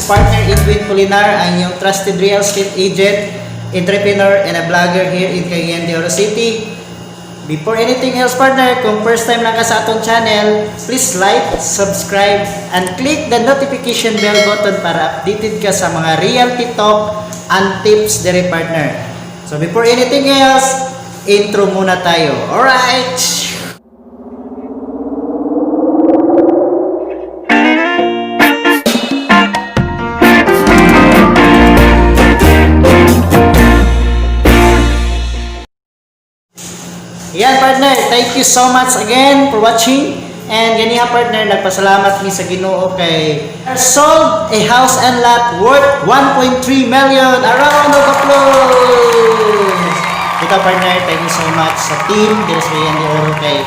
partner Edwin Polinar, ang inyong trusted real estate agent, entrepreneur, and a vlogger here in Cagayan de Oro City. Before anything else, partner, kung first time lang ka sa atong channel, please like, subscribe, and click the notification bell button para updated ka sa mga realty talk and tips dere, partner. So before anything else, intro muna tayo. Alright! Yan, partner, thank you so much again for watching. And ganiha, partner, nagpasalamat mi sa Ginoo kay sold a house and lot worth 1.3 million. A round of applause! Ikaw, partner, thank you so much sa team diri sa Cagayan de Oro kay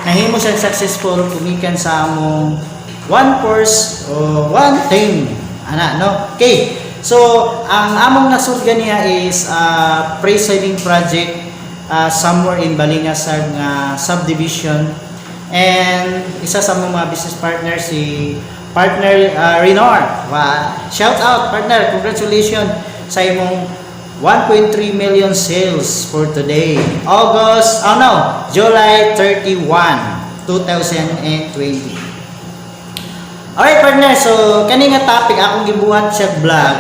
nahimo siya successful kumikan sa among one force o one team. Ana, no? Okay. So, ang among nasud ganiha is pre-selling project somewhere in Balingasag nga subdivision, and isa sa among mga business partner, si partner Renor. Wa, shout out, partner, congratulations sa imong 1.3 million sales for today, August, oh no, July 31, 2020. Alright, partner, so kani nga topic akong gibuhat siya vlog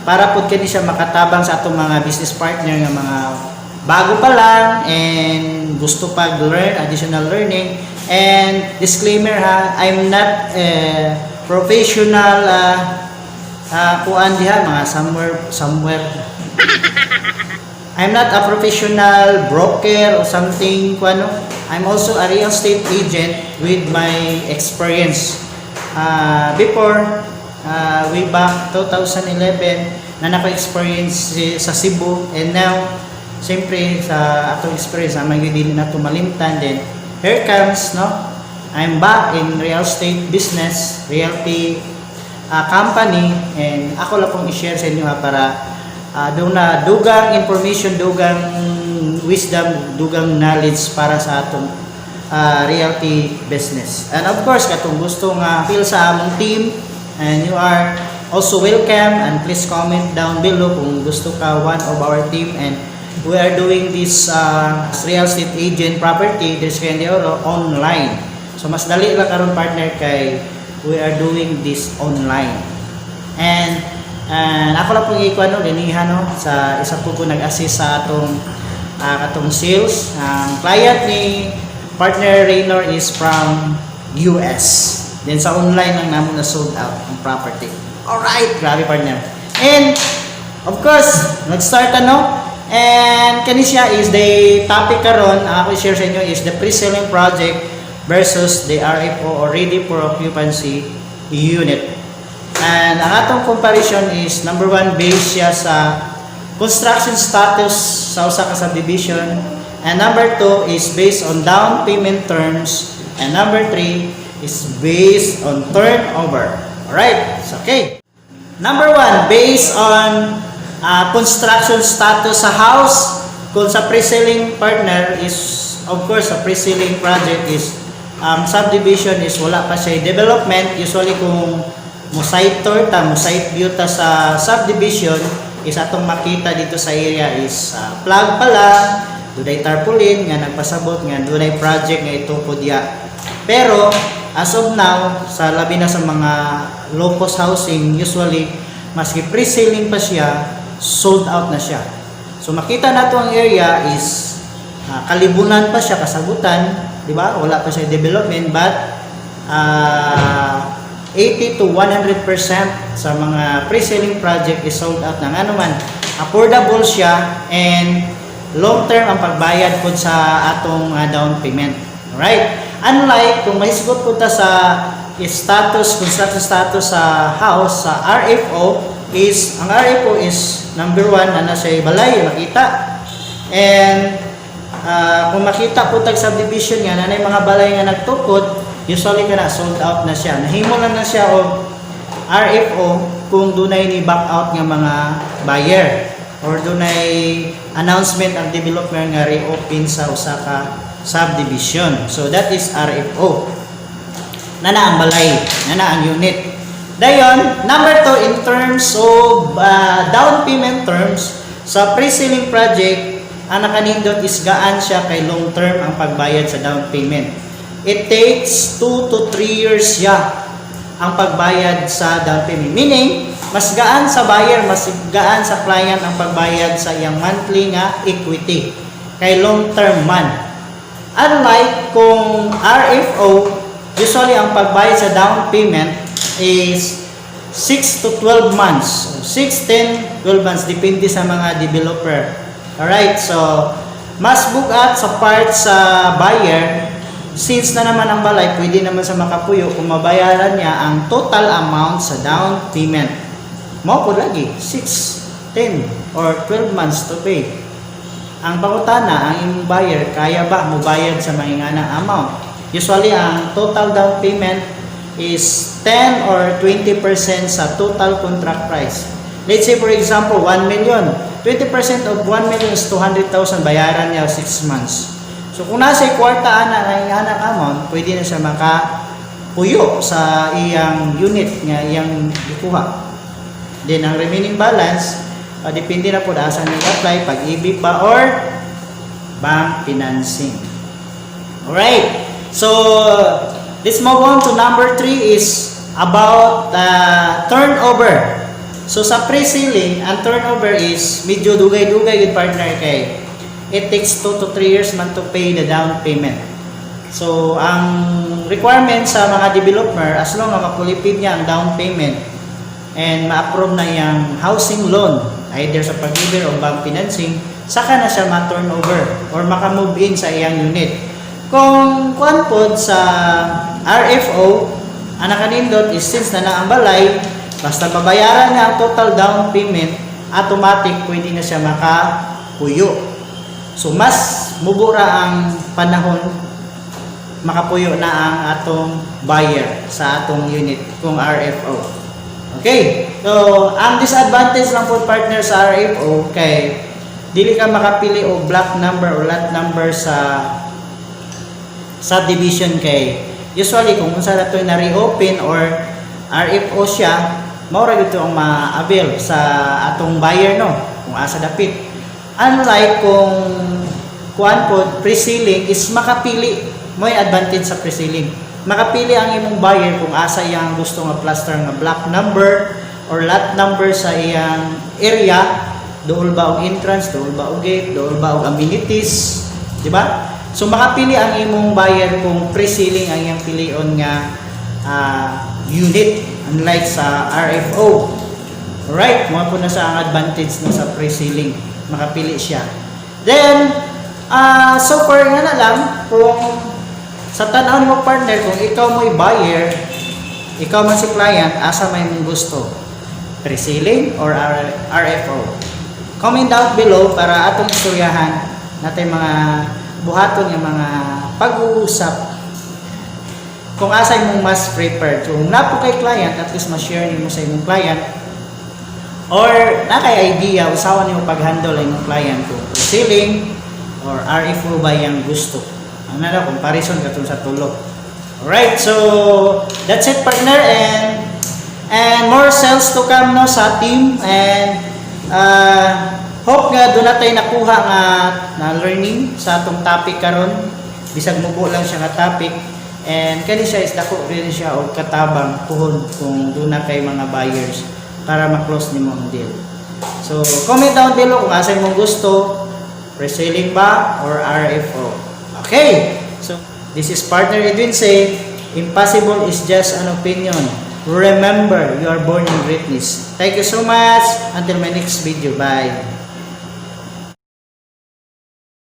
para pud kani siya makatabang sa atong mga business partner nga mga bago pa lang and gusto pag learn additional learning. And disclaimer ha, I'm not a professional kuan diha mga somewhere somewhere. I'm not a professional broker or something kuano. I'm also a real estate agent with my experience. Before, way back 2011 na naka-experience sa Cebu, and now siyempre sa atong experience amang dili na malimtan. Then here comes, no, I'm back in real estate business, realty company, and ako lang pong i-share sa inyo ha, para doon na dugang information, dugang wisdom, dugang knowledge para sa atong realty business. And of course, katong gusto nga feel sa among team, and you are also welcome, and please comment down below kung gusto ka one of our team. And we are doing this real estate agent property this de Oro online. So mas dali lang karon, partner, kay we are doing this online. And ako lang pong ikuan, no, ganiha, no, sa isa po ko nag-assist sa atong katong sales. Ang client ni partner Raynor is from US. Then sa online lang namo na sold out ang property. Alright, grabe, partner. And of course, nag-start, ano? And kani siya is the topic karon ang ako i-share sa inyo is the pre-selling project versus the RFO or ready for occupancy unit. And ang atong comparison is number one, based siya sa construction status sa usa ka subdivision, and number two is based on down payment terms, and number three is based on turnover. Alright, so okay. Number one, based on construction status sa house. Kung sa pre-selling, partner, is of course sa pre-selling project is subdivision is wala pa siya development. Usually kung mo site tour ta, mo site view ta sa subdivision is atong makita dito sa area is flag pa lang, dunay tarpaulin nga nagpasabot nga dunay project nga itukod diya. Pero as of now, sa labi na sa mga low cost housing, usually maski pre-selling pa siya, sold out na siya. So makita nato ang area is kalibunan pa siya, kasagutan, di ba? Wala pa siya development, but 80 to 100% sa mga pre-selling project is sold out na. Ngano man, affordable siya and long term ang pagbayad po sa atong down payment. Alright? Unlike kung mahisgot po ta sa status, construction status sa house, sa RFO, is, ang RFO is number one na nasa balay, makita. And kung makita po tag subdivision nga, nanay mga balay nga nagtukod, usually kana sold out na siya. Nahimo lang na siya og RFO kung dunay ni back out nga mga buyer or dunay announcement ang developer nga reopen sa usa ka subdivision. So that is RFO. Nana ang balay, nana ang unit. Dayon, number two, in terms of down payment terms, sa pre-selling project, ang nakanindot is gaan siya kay long term ang pagbayad sa down payment. It takes 2 to 3 years siya ang pagbayad sa down payment. Meaning, mas gaan sa buyer, mas gaan sa client ang pagbayad sa iyang monthly nga equity. Kay long term man. Unlike kung RFO, usually ang pagbayad sa down payment is 6 to 12 months. 6, 10, 12 months, depende sa mga developer. Alright, so mas bugat sa part sa buyer since na naman ang balay, pwede naman sa makapuyo kung mabayaran niya ang total amount sa down payment. Mao po lagi, 6, 10, or 12 months to pay. Ang pangutana, ang imong buyer, kaya ba mobayad sa mga nga amount? Usually, ang total down payment is 10 or 20% sa total contract price. Let's say, for example, 1 million. 20% of 1 million is 200,000, bayaran niya 6 months. So kung nasa kwarta ana nga anang amount, pwede na siya makapuyo sa iyang unit nga iyang gikuha. Then ang remaining balance, depende na po asa niya apply, Pag-IBIG ba or bank financing. Alright. So, let's move on to number three is about turnover. So, sa pre-selling, ang turnover is medyo dugay-dugay with, partner, kay it takes 2 to 3 years man to pay the down payment. So, ang requirement sa mga developer, as long as makulipid niya ang down payment and ma-approve na yung housing loan, either sa Pag-IBIG o bank financing, saka na siya ma-turnover or maka-move in sa iyang unit. Kung kuan pod sa RFO, ang nakanindot is since na na ang balay, basta babayaran niya ang total down payment, automatic pwede na siya makapuyo. So mas mubura ang panahon makapuyo na ang atong buyer sa atong unit kung RFO. Okay. So, ang disadvantage lang po, partner, sa RFO kay dili ka makapili og block number or lot number sa subdivision kay usually kung unsa na to na reopen or RFO siya, mao ra gyud ang ma-avail sa atong buyer, no, kung asa dapit. Unlike kung kuan po, pre-selling is makapili mo, advantage sa pre-selling, makapili ang imong buyer kung asa iyang gusto nga cluster nga block number or lot number sa iyang area, duol ba og entrance, duol ba og gate, duol ba og amenities, di ba? So makapili ang imong buyer kung pre-selling ang iyang pilion nga unit, unlike sa RFO. Alright, mao po na sa ang advantage no sa pre-selling. Makapili siya. Then, so far nga na lang, kung sa tan-aw nimo, partner, kung ikaw mo'y buyer, ikaw man si client, asa may mong gusto? Pre-selling or RFO? Comment down below para atong istoryahan natin mga buhaton nga mga pag-uusap kung asa imong mas prepared. So, kung naa po kay client, at least ma-share nimo sa imong client or na kay idea usawa nimo pag-handle ang imong client kung pre-selling or RFO ba yung gusto. Ano na, comparison katong sa tulo. Alright, so that's it, partner, and more sales to come no sa team and hope nga doon natay nakuha nga na learning sa atong topic karon, bisag mubo lang siya nga topic, and kani siya is dako rin siya og katabang puhon kung doon na kay mga buyers para ma-close nimo ang deal. So, comment down below kung asa imong gusto, pre-selling ba or RFO. Okay. So, this is partner Edwin say, impossible is just an opinion. Remember, you are born in greatness. Thank you so much. Until my next video. Bye.